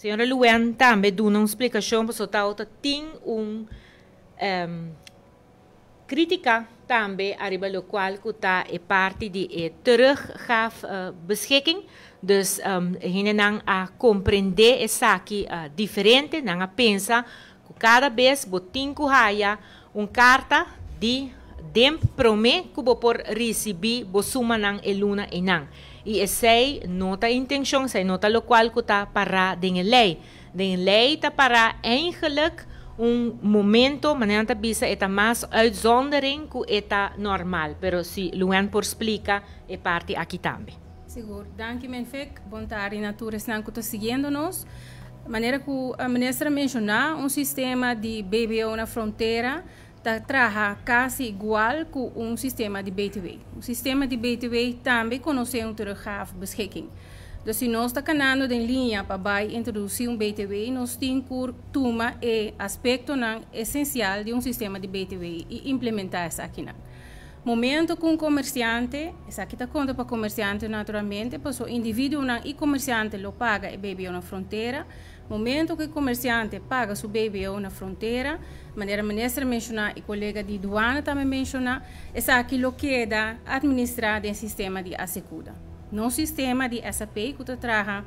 Señora Luen tambe duna un splikashon pasobra tabata tin un kritika tambe ariba lokual ku ta e parti di e teruggaafbeschikking. Dus hendenan a komprendé esaki diferente, nan a pensa ku kada bes bo tin ku haya un karta di DIMP promé ku bo por risibí bo sumanan e luna einan. I esei no ta intenshon, esei no ta lokual ku ta pará den e lei. Den lei ta pará eigenlijk un momento, manera nan ta bisa, e ta mas uitzondering ku e ta normal. Pero si Luen por splika e parti aki tambe. Sigur. Danki Menfek. Bon tardi na tur esnan ku ta siguiendo nos. Manera ku minister a menshoná, un sistema di BBO na frontera ta traha kasi igual ku un sistema di BTW. Un sistema di BTW tambe konosé un teruggaafbeschikking. Dus si nos ta kanando den liña pa bai introdusí un BTW, nos tin ku tuma e aspektonan esensial di un sistema di BTW i implementá esakinan. Momento ku un komersiante, esaki ta konta pa komersiante naturalmente, paso individuonan i komersiante lo paga e BBO na frontera, Momento ku e komersiante paga su BBO na frontera, manera minister a menshoná i kolega di duana tambe menshoná, esaki lo keda atministrá den sistema di Asekuda. Nos sistema di SAP ku ta traha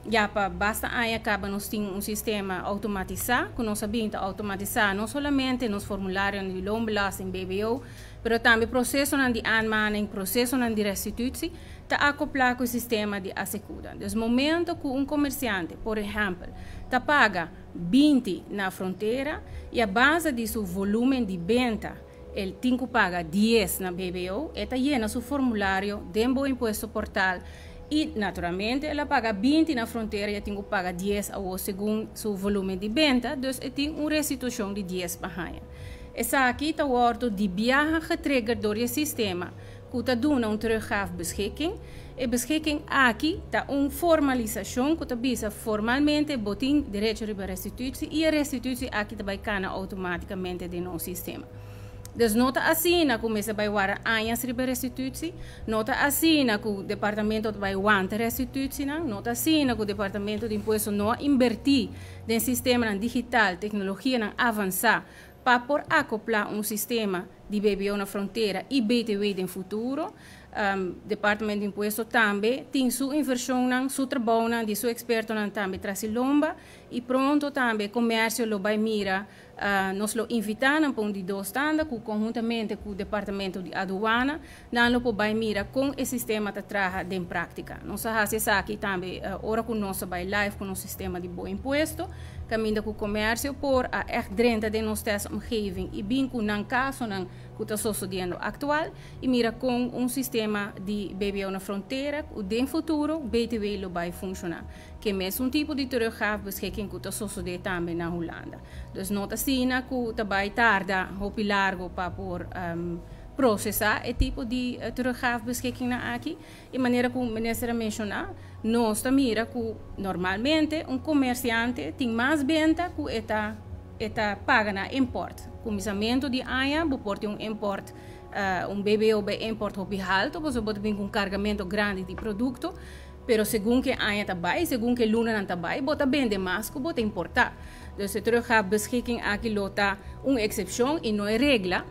ya pa basta aña kaba nos tin un sistema outomatisá ku nos a bin ta outomatisá no solamente nos formularionan di loonbelasting, BBO, pero tambe prosesonan di aanmaning, prosesonan di restitutie. Ta akoplá ku e sistema di Asekuda. Dus momento ku un komersiante, por ehèmpel, ta paga 20 na frontera i a base di su volúmen di benta el tin ku paga 10 na BBO, e ta yena su formulario den Bo Impuesto Portal i naturalmente el a paga 20 na frontera i e tin ku paga 10 awor segun su volúmen di benta, dus e tin un restitushon di 10 pa haña. Esaki ta wòrdu di biaha getrigger dor di e sistema. Ku ta duna un teruggaafbeschikking. E beschikking aki ta un formalisashon ku ta bisa formalmente bo tin derecho riba restitutie i e restitutie aki ta bai kana outomátikamente den nos sistema. Dus no ta asina ku mester bai wara añas riba restitutie, no ta asina ku departamento ta bai wanta restitutienan, no ta asina ku departamento di impuesto no a inbertí den sistemanan digital, teknologianan avansá pa por akoplá un sistema di BBO na frontera i BTW den futuro. Departamento di Impuesto tambe tin su invershonnan, su trabounan di su ekspertonan tambe tras di lomba i pronto tambe komersio lo bai mira, nos lo invitá nan pa un di dos tanda ku konhuntamente ku Departamento di Aduana nan lo por bai mira kon e sistema ta traha den práktika. Nos a hasi esaki tambe ora ku nos a bai live ku nos sistema di Bo Impuesto, kaminda ku komersio por a ègt drenta den nos testomgeving i bin ku nan kasonan ku ta sosodiendo aktual i mira kon un sistema di BBO na frontera ku den futuro BTW lo bai funshoná. Ke mesun tipo di teruggaafbeschikking ku ta sosodé tambe na Hulanda. Dus no ta asina ku ta bai tarda hopi largu pa por Procesa e tipo di teruggaafbeschikkingnan aki y manera cu minister a menciona, nos ta mira cu normalmente un comerciante tin mas benta cu e ta e ta paga na import. Cuminsamento di aña bo por tin un import un BBO bay import hopi halto pasobra bo ta bin cu un cargamento grandi di producto, pero segun cu e aña ta bay, segun cu e lunanan ta bay, bo ta bende mas cu bo ta importa. Dus e teruggaafbeschikking aki lo ta un excepcion y no e regla.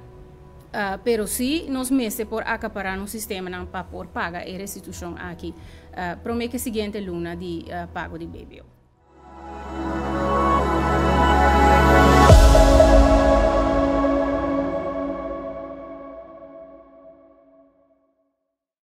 Pero si nos mester por acapará nos sistemanan pa por paga e restitucion aki prome ke siguiente luna di pago di BBO.